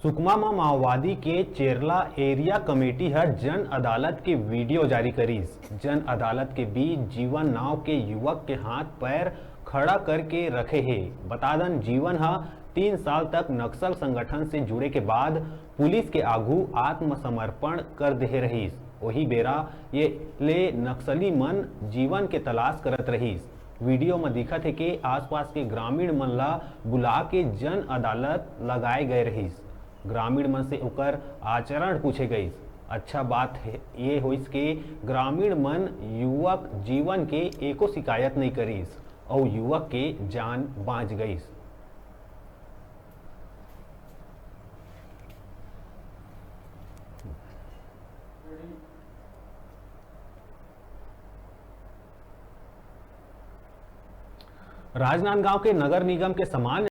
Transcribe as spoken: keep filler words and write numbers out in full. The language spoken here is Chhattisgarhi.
सुकमा म माओवादी के चेरला एरिया कमेटी ह जन अदालत के वीडियो जारी करिस। जन अदालत के बीच जीवन नाव के युवक के हाथ पैर खड़ा करके रखे हे। बता दन, जीवन ह तीन साल तक नक्सल संगठन से जुड़े के बाद पुलिस के आघू आत्मसमर्पण कर देहे रहिस। ओही बेरा ये ले नक्सली मन जीवन के तलाश करत रहिस। वीडियो म दिखत हे के आसपास के ग्रामीण मन ला बुला के जन अदालत लगाए गए रहिस। ग्रामीण मन से ओकर आचरण पूछे गइस। अच्छा बात हे, ये होइस के ग्रामीण मन युवक जीवन के एको शिकायत नइ करिस अउ युवक के जान बांच गइस। राजनांदगांव के नगर निगम के सामान्य